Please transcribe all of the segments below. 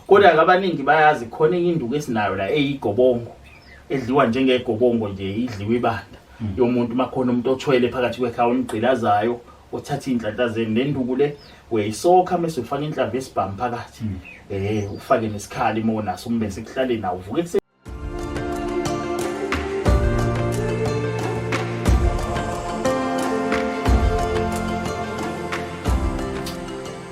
Kodwa-ke abaningi bayazi khona enye induku esinayo la eyigobongo edliwa njengegobongo nje idliwa ibanda yomuntu makhona umuntu othwele phakathi kwekhaya onigqilazayo othatha iy'nhlanhla zenu le nduku le uyayisokha mese ufaka inhlamvu yesibhamu phakathi ufake nesikhali uma unaso umbese ekuhlaleni nawo uvuke ekuseni.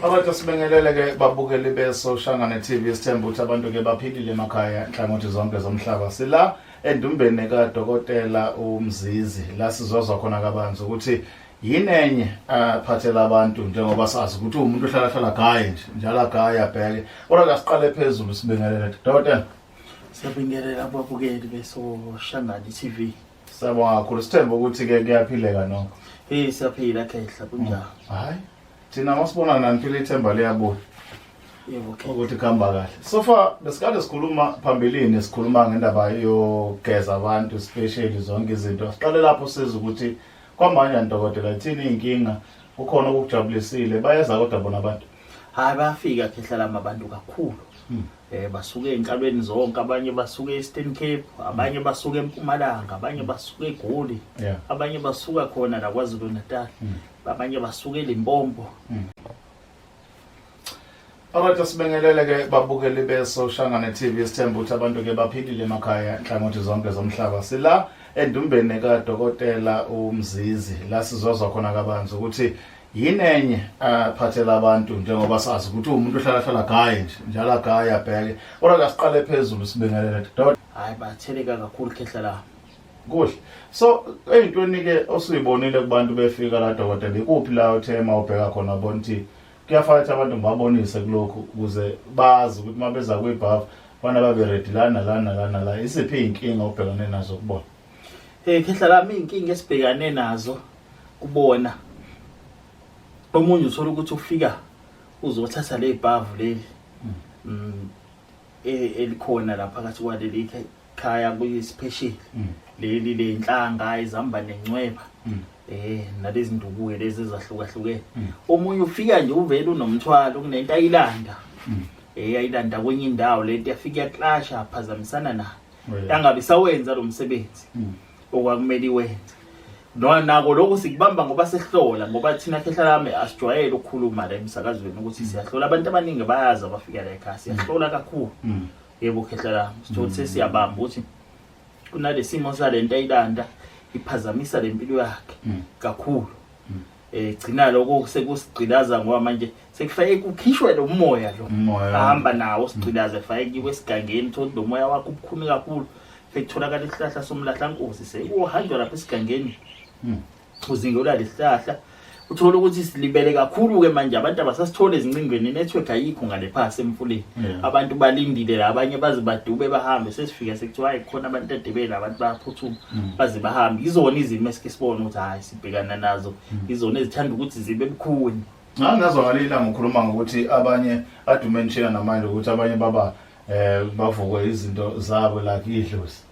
Abantu sibingelele ke babukeli beSoshangane TV, sithemba ukuthi abantu ke baphilile emakhaya nhlangothi zonke zomhlaba. Sila endumbeni kaDokotela uMzizi la sizozwa khona kabanzi ukuthi yini enye aphathela abantu, njengoba sazi ukuthi umuntu ohlala hlala gaye nje njalo agaye abheke. Kodwa ke siqale phezulu, sibingelele dokotela. Siyabingelela ababukeli beSoshangane TV. Siyabonga kakhulu, sithemba ukuthi ke kuyaphileka nokho. Hey, siyaphila khehla, kunjani? Hayi, thina masibona naniphila ithemba liyabuya. Yebo khehla. Ukuthi kuhamba kahle. So far besikade sikhuluma phambilini, sikhuluma ngendaba yogeza abantu especially zonke izinto. Siqale lapho sizwe ukuthi kwamanje dokotela ithini inkinga, kukhona okukujabulisile, bayeza kodwa bona abantu. Hayi, bayafika khehla lami abantu kakhulu. Basuke enkalweni zonke, abanye basuke e-Eastern Cape, abanye basuke eMpumalanga, abanye basuke eGoli, abanye basuka khona la KwaZulu Natal, abanye basuke eLimpopo. Abantu sibingelele ke babukeli beSoshangane TV, sithemba ukuthi abantu ke baphilile emakhaya nhlangothi zonke zomhlaba. Sila endumbeni kaDokotela uMzizi la sizozwa khona kabanzi ukuthi yini enye aphathela abantu, njengoba sazi ukuthi umuntu ohlala hlala gaye nje njalo agaye abheke. Kodwa ke siqale phezulu, sibingelele dokotela. Hayi, batheleka kakhulu khehla la. Kuhle. So eyintweni ke osuyibonile kubantu befika la dokotela, ikuphi la uthe mawubheka khona ubona ukuthi kuyafanele ukuthi abantu ngibabonise kulokhu ukuze bazi ukuthi uma beza kwibhavu bana babe ready la nala nala nala, isiphi iy'nkinga obhekane nazo kubona? Khehla lami, iy'nkinga esibhekane nazo kubona, omunye uthola ukuthi ufika uzothatha le bhavu leli elikhona la phakathi kwaleli khaya kuyisiphesheli leli lenhlanga izamba nencweba nalezi ndukuke lezi ezahlukahlukene. Omunye ufika nje uvela unomthwalo, kunento ayilanda ayilanda kwenye indawo, lento yafika yaklasha aphazamisana nayo, yangabe sawenza lo msebenzi okwakumele iwenze. No nako lokho sikubamba ngoba sehlola, ngoba thina khehla lami asijwayele ukukhuluma la emsakazweni ukuthi siyahlola. Abantu abaningi bayazi abafika la ekhaya siyahlola kakhulu. Yebo khehla lami, sithola sesiyabamba ukuthi kunalesimo salento ayilanda iphazamisa lempilo yakhe kakhulu. Gcina lokho sekusigqilaza ngoba manje sekufake kukhishwe lo moya lo Umoya. ahamba nawo sigqilaze fake kiwe esigangeni, thola lo moya wakho ubukhuni kakhulu, sekutholakala isihlahla somlahlankosi sekuhanjwa lapha esigangeni uzingelwa lesihlahla, uthola ukuthi silibele kakhulu-ke manje abantu abasasithole ezincingweni, network ayikho ngale phasi emfuleni. Abantu balindile la, abanye baze badube bahambe, sesifika sekuthiwa hayi khona abantu edebele, abantu bayaphuthuma baze bahambe. Izona izimo esike sibone ukuthi hhayi sibhekana nazo, izona ezithanda ukuthi zibe bukhuni. Ngangazwa ngaleli langa ukhuluma ngokuthi abanye adume nishela namanje ukuthi abanye baba bavukwe izinto zabo like idlozi.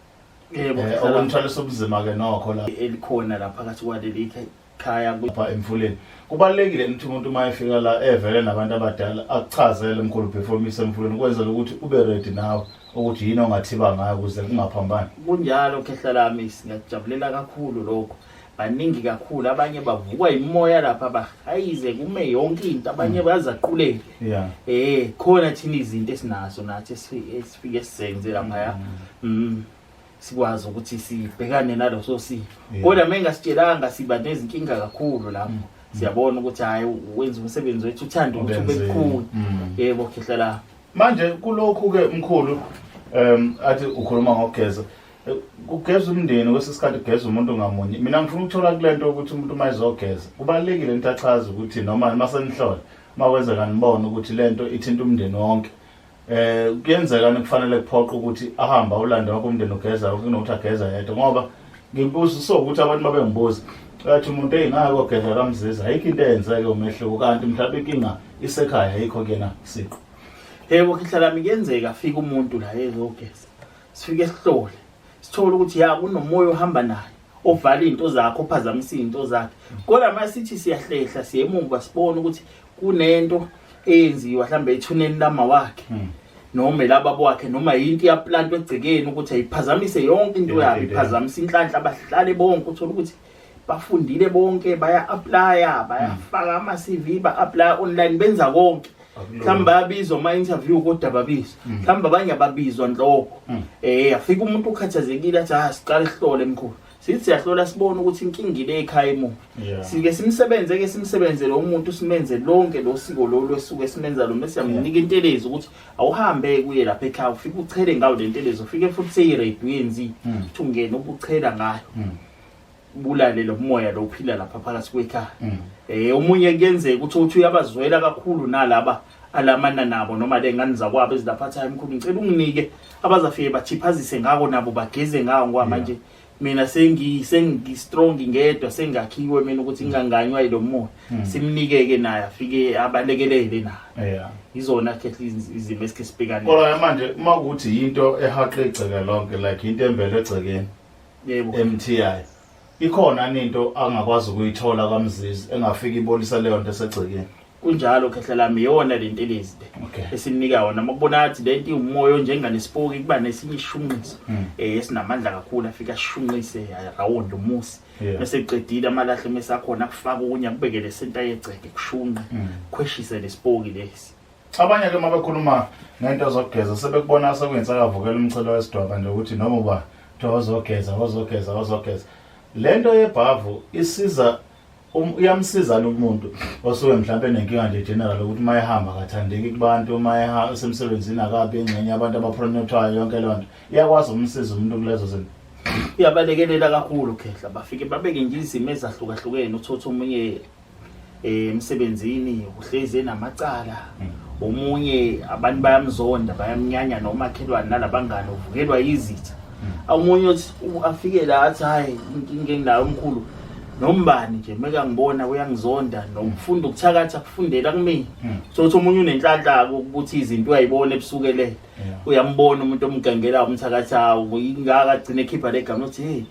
Yebo, Okumthwalisa ubunzima ke nokho la elikhona la phakathi kwaleli khaya lapha emfuleni. Kubalulekile ukuthi umuntu uma efika la evele nabantu abadala akuchazele mkhulu before mise emfuleni, ukwenzela ukuthi ube ready nawe ukuthi yini ongathiba ngayo ukuze kungaphambani. Kunjalo khehla lami, singakujabulela kakhulu lokho. Baningi kakhulu abanye bavukwa imoya lapha bahayize kume yonke into, abanye bazaquleke. Khona thina izinto esinazo nathi esifike sizenze lapha sikwazi ukuthi sibhekane naloso simo. Kodwa mengasitshelanga siba nezinkinga kakhulu lapho. Siyabona ukuthi hayi wenza umsebenzi wethu uthanda ukuthi ube Ubenzile. mkhulu. Yebo khehla la. Manje kulokhu ke mkhulu athi ukhuluma ngokugeza, kugeza umndeni kwesikhathi kugeza umuntu ngamunye. Mina ngifuna ukuthola kulento ukuthi umuntu uma ezogeza kubalulekile into achaze ukuthi noma masenihlola makwenzeka nibone ukuthi lento ithinta umndeni wonke. Kuyenzeka kufanele kuphoqe ukuthi ahambe awulande wonke umndeni ugeza kunokuthi ageza yedwa, ngoba ngibuza so ukuthi abantu babengibuza athi umuntu eyingake ogeza kaMzizi ayikho into eyenzeke umehluko, kanti mhlawumbe inkinga isekhaya ayikho kuyena siqu. Yebo khehla lami, kuyenzeka afike umuntu la ezogeza, sifike sihlole sithole ukuthi ya kunomoya ohamba naye ovala izinto zakhe, ophazamisa izinto zakhe. Kodwa masithi siyahlehla siye emuva sibone ukuthi kunento eyenziwa mhlambe ethuneni lama wakhe. Noma elababa wakhe, noma yinto iyaplantwa egcekeni ukuthi ayiphazamise yonke into yabo, iphazamise inhlanhla, bahlale bonke, uthola ukuthi bafundile bonke, baya-aplya, bayafaka ama-CV, ba-aplya online, benza konke. Mhlawumbe bayabizwa ama-interview, kodwa babizwa, mhlawumbe abanye ababizwa nhlobo. Afike umuntu ukhathazekile, athi, "Ah, siqale sihlole, mkhulu." Sithi siyahlola, sibone ukuthi inkinga ile ekhaya emuva. Sike simsebenze ke, simsebenze lo muntu, simenze lonke lo siko lolu esuke simenza lo, bese siyamnika intelezi ukuthi awuhambe kuye lapha ekhaya, ufike uchele ngayo le ntelezi, ufike futhi seyi-ready, uyenzile, uthi ungene ubuchela ngayo, bulale lo moya lo uphila lapha phakathi kwekhaya. Omunye kuyenzeka ukuthi uyabazwela kakhulu nalaba alamana nabo, noma le ngane zakwabo ezilapha, athi, "Hayi mkhulu, ngicela unginike abazafike bathiphazise ngako nabo, bageze ngawo, ngoba manje mina sengi strong ngedwa, sengakhiwe mina ukuthi nginganganywa yilo moya." Simnike-ke naye, afike abalekelele naye. Izona khehle izimo esike sibhekane. Kodwa manje uma kuthi into ehaqa igceke lonke, like into emvelo egcekeni, MTI ikhona into angakwazi ukuyithola kwaMzizi engafika ibolisa leyo nto esegcekeni? Kunjalo, khehla lami, iyona le ntelezi le esimnika yona. Makubona athi le nto iwumoya onjenganesipoki, kuba nesinye isishunqiso esinamandla kakhulu, afike ashunqise round umusi. Bese eqedile, amalahle mese akhona, akufaka okunye, akubeke le senta yegceke, kushunqe, khweshise lesipoki lesi. Abanye ke uma bekhuluma ngento zokugeza, sebekubona sekuyinsakavukela umchelo wesidwaba nje, ukuthi noma uba kuthiwa wazogeza, wazogeza, wazogeza. Le nto yebhavu isiza iyamsiza lo muntu osuke mhlawumbe enenkinga nje general, ukuthi uma ehamba akathandeki kubantu, uma esemsebenzini akabi ingxenye abantu abapromothwayo, yonke leyo nto iyakwazi ukumsiza umuntu kulezo zinto? Iyabalekelela kakhulu, khehla. Bafike babeke nje izimo ezahlukahlukene, uthotha omunye emsebenzini uhlezi enamacala, omunye abantu bayamzonda, bayamnyanya nomakhelwane nalabangani, uvukelwa yizitha. Omunye uthi afike la athi, "Hayi, inkinga enginayo omkhulu, nombani nje mekangibona uyangizonda, nokufunda ukuthakatha kufundela kumina." So uthi omunye unenhlanhla ukuthi izinto uyayibona ebusukelele, uyambona umuntu omgangelayo, umthakathayo, ingaka agcine ekhipha legama uthi, "Hey,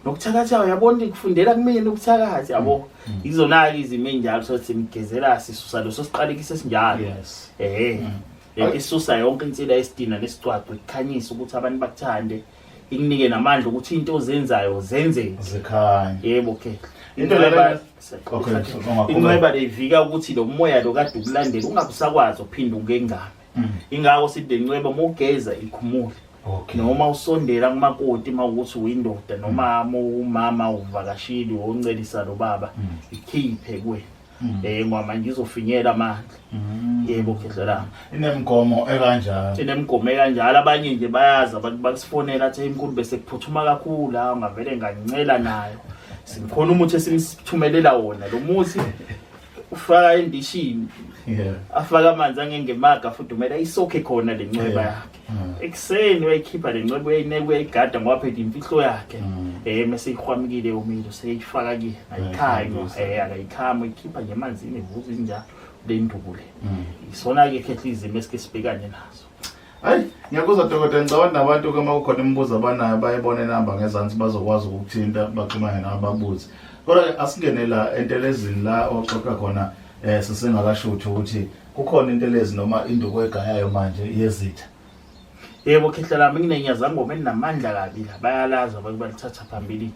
nokuthakatha uyabona kufundela kumina ukuthakatha," yabo. Izona-ke izimo ey'njalo, sothi simgezela, sisusa leso siqalekiso esinjalo. Isusa yonke insila yesidina nesicwaqo, ikukhanyise ukuthi abantu bakuthande, ikunike namandla ukuthi into ozenzayo zenzeke. Zikhanye. Yebo khehla. Into lena. Okay, so ungaqhubeka. Inxeba leyivika ukuthi lo moya lo kade ukulandela ungabe usakwazi uphinda ungengame. Ingakho sithi le ncweba uma ugeza ikhumule, noma usondela kumakoti uma ukuthi uyindoda, noma umama uvakashile uyoncelisa lo baba, ikhiphe kuwena, ngoba manje izofinyela amandla. Yebo, khehla lami. Inemigomo ekanjalo. Inemigomo ekanjalo. Abanye nje bayazi, abantu bakusifonela, athi, "Mkhulu, bese kuphuthuma kakhulu, hawu, ngavele ngancela nayo." Simkhona umuthi esimthumelela wona. Lo muthi ufaka endishini, afake amanzi angengemaga afudumela, isokhe khona le ncweba yakhe. Ekuseni uyayikhipha le ncweba, uyayineka, uyayigada, ngoba phela imfihlo yakhe. Mase ihwamukile, yomile, useyifaka kuyena, ayikhanywa, akayikhama, uyikhipha nje emanzini, ivuza injalo le nduku le. Isona-ke, khehla, izimo esike sibhekane nazo. Hayi, ngiyakuzwa dokotela. Ngicabanga nabantu ke, uma kukhona imibuzo abanayo, bayibone inamba ngezansi, bazokwazi ukukuthinta, baxhumane nawe, babuze. Kodwa-ke asingene la entelezini la oxoxa khona, sisengakashuthi ukuthi kukhona intelezi noma induku egayayo manje yezitha. Yebo, khehla lami, nginenyazangoma enamandla kabi la, bayalazi abantu, balithatha phambilini.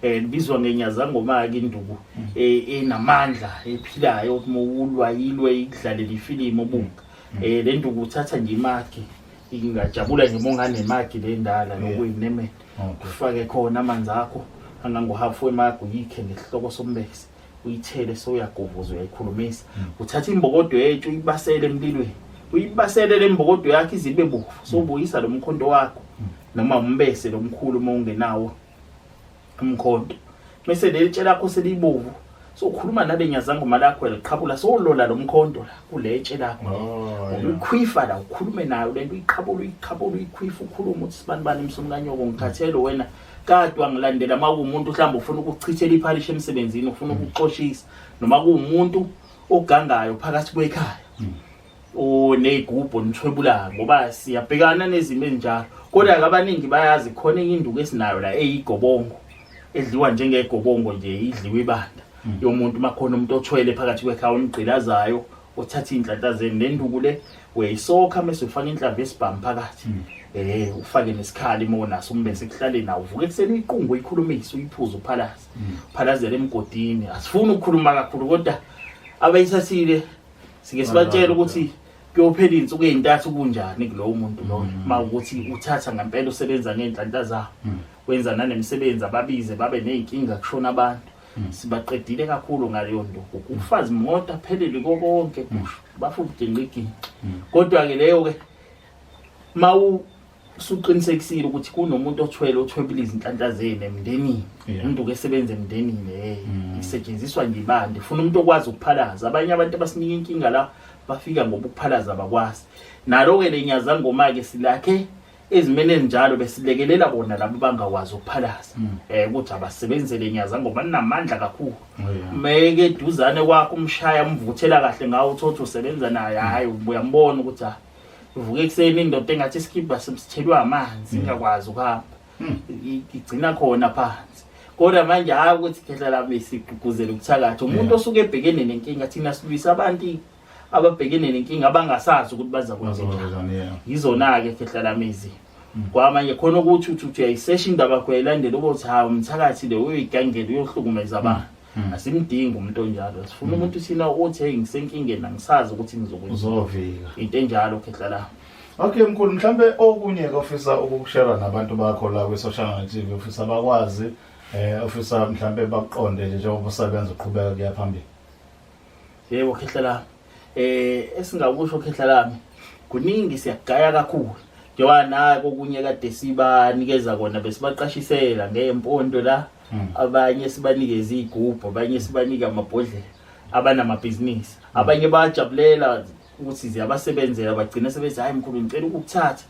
Libizwa ngenyazangoma-ke, induku enamandla ephilayo, ukuthi uma ulwa yilwe, ikudlalela ifilimu obuka. Le nduku uthatha nje imagi, ingajabula nje uma unganemagi le ndala nokuyinemene, ufake khona amanzi akho angangohafu wemagi, uyikhe ngesihloko sombese, uyithele, sewuyagovuza, uyayikhulumisa. Uthatha imbokodo yetshe, uyibasele emlilweni, uyibasele le mbokodo yakho izibe bovu, sowubuyisa lo mkhonto wakho noma umbese lomkhulu uma ungenawo umkhonto, bese leli tshe lakho selibovu, sokhuluma nale nyazangoma lakho, yaliqhabula, sowulola lo mkhonto la kule tshe lakho. Uyikhwifa la, ukhulume nayo lento, uyiqhabula, uyiqhabula, uyikhwifa, ukhulume uthi, "Sibani bani msumkanyoko, ngikhathele wena kade wangilandela." Uma kuwumuntu mhlawumbe ufuna ukuchithela iphalishi emsebenzini, ufuna ukuxoshisa, noma kuwumuntu ogangayo phakathi kwekhaya, oney'gubhu nithwebulayo, ngoba siyabhekana nezimo ezinjalo. Kodwa-ke abaningi bayazi khona enye induku esinayo la eyigobongo, edliwa njengegobongo nje, idliwa ibanda yomuntu makhona umuntu othwele phakathi kwekhaya, onigqilazayo, othatha iy'nhlanhla zenu. Le nduku le Uyayisokha mase ufaka inhlamvu yesibhamu phakathi. Ufake nesikhali uma unaso umbese kuhlale nawo. Uvuke ekuseni uyiqunge uyikhulumise uyiphuze uphalaze. Phalazele emgodini. Asifuni ukukhuluma kakhulu kodwa abayithathile sike sibatshele ukuthi kuyophela iy'nsuku ey'ntathu kunjani kulowo muntu loyo uma ukuthi uthatha ngempela usebenza ngey'nhlanhla zawo wenza nanemisebenzi ababize babe ney'nkinga kushona abantu. Sibaqedile kakhulu ngaleyo nto. Ukufazi moto aphelele konke kusho bafuna uginqa iginqa. Kodwa-ke leyo-ke mawu usuqinisekisile ukuthi kunomuntu othwele othwebula izinhlanhla zenu emndenini, umuntu ke esebenza emndenini, isetshenziswa nje ibande, ufuna umuntu okwazi ukuphalaza. Abanye abantu abasinika inkinga la bafika ngoba ukuphalaza abakwazi. Nalo-ke le nyazangoma-ke silakhe ezimeni ezinjalo, besilekelela bona labo bangakwazi ukuphalaza, ukuthi abasebenzele nyazangoma ninamandla kakhulu. Meke eduzane kwakho umshaya umvuthela kahle ngawo, uthotha usebenza naye, hhayi uyambona ukuthi ha uvuke ekuseni indoda engathi isikibha sithelwe amanzi ingakwazi ukuhamba, igcina khona phansi. Kodwa manje hhayi ukuthi khehla lami sigqugquzela ukuthakatha umuntu osuke ebhekene nenkinga. Thina silwisa abantu ababhekene nenkinga abangasazi ukuthi baza kwenzenjani. Yizona-ke khehla lami izimo kwamanje khona ukuthi uthi uyayisesha indaba yakho uyayilandela ukuthi hawu umthakathi le uyoyigangela uyohlukumeza abantu. Asimdingi umuntu onjalo, sifuna umuntu thina othi hey ngisenkingeni angisazi ukuthi ngizokwenza, uzovika into enjalo khehla la. Okay mkhulu, mhlambe okunye ke ofisa ukukushare nabantu bakho la kwi-Social TV, ofisa bakwazi, ofisa mhlambe bakuqonde nje njengoba usebenza uqhubeka kuya phambili. Yebo khehla lami, esingakusho khehla lami kuningi, siyagaya kakhulu njengoba nako okunye kade sibanikeza kona besibaqashisela ngempondo la, abanye sibanikeza iy'gubhu, abanye sibanika amabhodlela, abanamabhizinisi, abanye bayajabulela ukuthi ziyabasebenzela, bagcina sebethi hayi mkhulu ngicela ukukuthatha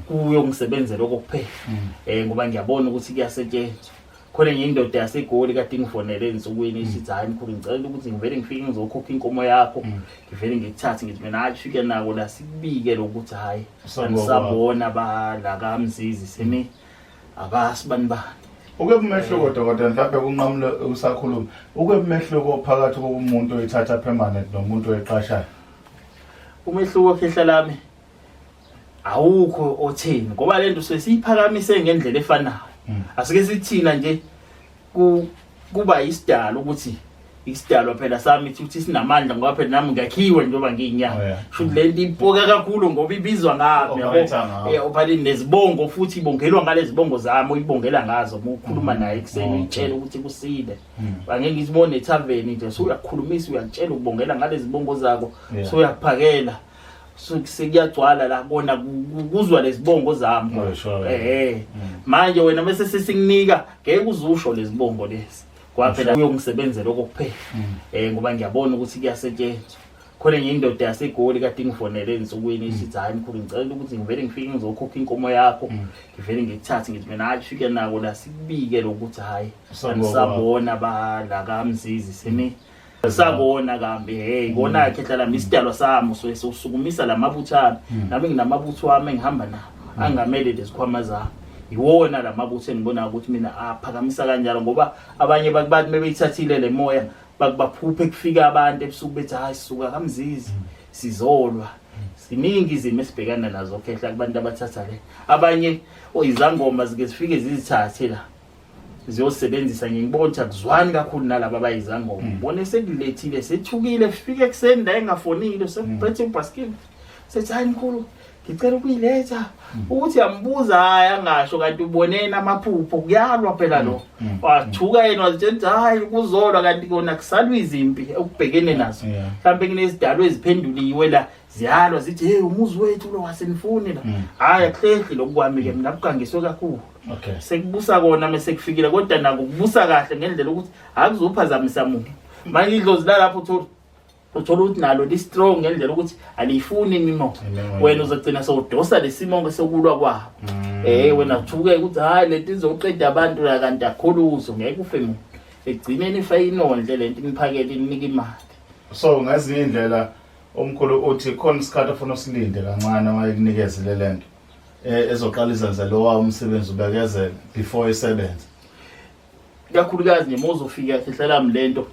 kuyongisebenzela okokuphela, ngoba ngiyabona ukuthi kuyasetshenzwa. Khona enye indoda yaseGoli kade ingifonele ezinsukwini isithi hayi mkhulu ngicela ukuthi ngivele ngifike ngizokhokha inkomo yakho, ngivele ngikuthathe. Ngithi mina hayi fike nako la sikubike lokuthi hayi anisabona bala kaMzizi seni abasibani bani. Uke umehluko dokotela, mhlawumbe kunqamule usakhuluma, uke umehluko phakathi kokumuntu oyithatha permanent nomuntu oyiqashayo? Umehluko khehla lami awukho otheni, ngoba lento sesiyiphakamise ngendlela efanayo. Asike sithina nje kuba isidalo ukuthi isidalwa phela sami ukuthi sinamandla, ngoba phela nami ngakhiwe njengoba ngiyinyama. Shuthi lento ipoka kakhulu ngoba ibizwa ngami, yabo, ophali nezibongo futhi ibongelwa ngalezi zibongo zami, uyibongela ngazo uma ukhuluma naye ekuseni, uyitshela ukuthi kusile. Angeke ngizibone ethaveni nje usuyakhulumisa, uyakutshela ukubongela ngalezi zibongo zakho, usuyakuphakela sekuyagcwala la kona kuzwa lezibongo zami. Manje wena bese sesikunika ngeke uzusho lezibongo lezi kwaphela uyongisebenzela okokuphela, ngoba ngiyabona ukuthi kuyasetshenzwa. Khona enye indoda yaseGoli kade ingifonele ezinsukwini isithi hayi mkhulu ngicela ukuthi ngivele ngifike ngizokhokha inkomo yakho, ngivele ngikuthathe. Ngithi mina hayi fike nako la sikubike lokuthi hayi anisabona bala kaMzizi seni sakona kambi. Hey kona khehla lami isidalwa sami sosukumisa lamabutho ami, nami nginamabutho ami engihamba nawo angamele lezikhwama zami, iwona lamabutho engibona ukuthi mina aphakamisa kanjalo, ngoba abanye bakubathi mebeyithathile le moya bakubaphuphe kufika abantu ebusuku bethi hayi sisuka kaMzizi sizolwa. Siningi izimo esibhekana nazo khehla kubantu abathatha le. Abanye izangoma zike zifike zizithathe la ziyosebenzisa, ngiyibona ukuthi akuzwani kakhulu nalaba abayizangoma. Ubone sekulethile sethukile, fike ekuseni la engafonile sekuphethe ibhasikili sethi hayi mkhulu ngicela ukuyiletha, ukuthi yambuza hayi angasho, kanti ubonena amaphupho kuyalwa phela lo. Wathuka yena wazitshela ukuthi hayi kuzolwa, kanti kona kusalwa izimpi okubhekene nazo. Mhlawumbe kunezidalo eziphenduliwe la ziyalwa zithi hey umuzi wethu lo wasenifuni la. Hayi akuhlehli lokwami ke mina kugangiswe kakhulu. Sekubusa kona mase kufikile, kodwa nako kubusa kahle ngendlela ukuthi akuzophazamisa muntu. Manje idlozi lalapho uthola ukuthi nalo li strong ngendlela ukuthi aliyifuni imimoya, wena uzogcina sewudosa lesimo sokulwa kwabo. Wena uthuke ukuthi hayi lento izoqeda abantu la, kanti akhuluzo ngeke ufe muntu. Egcineni ifa inondle lento iniphakele inike imali. So ngezinye indlela omkhulu uthi khona isikhathi ofuna usilinde kancane wayekunikezile lento ezoqala izenze lo wawo umsebenzi, ubekezele before isebenze. Kakhulukazi nje mawuzofika khehla lami lento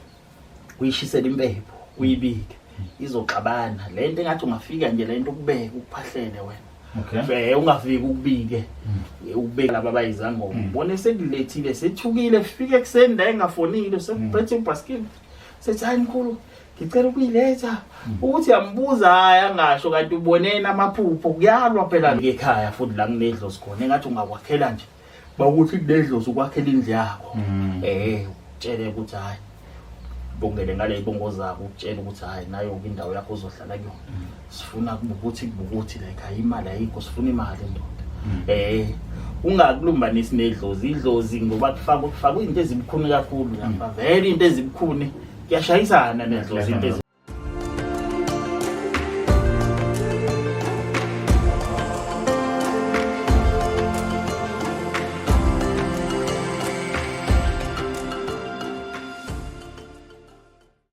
uyishisela impepho uyibike. Izoxabana le nto, engathi ungafika nje le nto ukubeke ukuphahlele wena. Okay. Ungafiki ukubike, ukubeke laba abayizangoma. Ubone sekulethile, sethukile, fike ekuseni la engafonile, sekuphethe ibhasikidi, sethi, "Hayi mkhulu, ngicela ukuyiletha." Ukuthi yambuza, hayi, angasho, kanti uboneni amaphupho. Kuyalwa phela ekhaya futhi la kunedlozi khona, engathi ungakwakhela nje, bawukuthi kunedlozi, ukwakhela indlu yakho. Utshele ukuthi hayi, bongele ngale ibongo zakho, ukutshela ukuthi hayi, nayo indawo yakho ozohlala kuyona. Sifuna kubukuthi kubukuthi la ekhaya imali ayikho, sifuna imali ndoda. Ungakulumbanisi nedlozi, idlozi ngoba kufakwa izinto ezibukhuni kakhulu lapha. Vele into ezibukhuni kuyashayisana nedlozi, into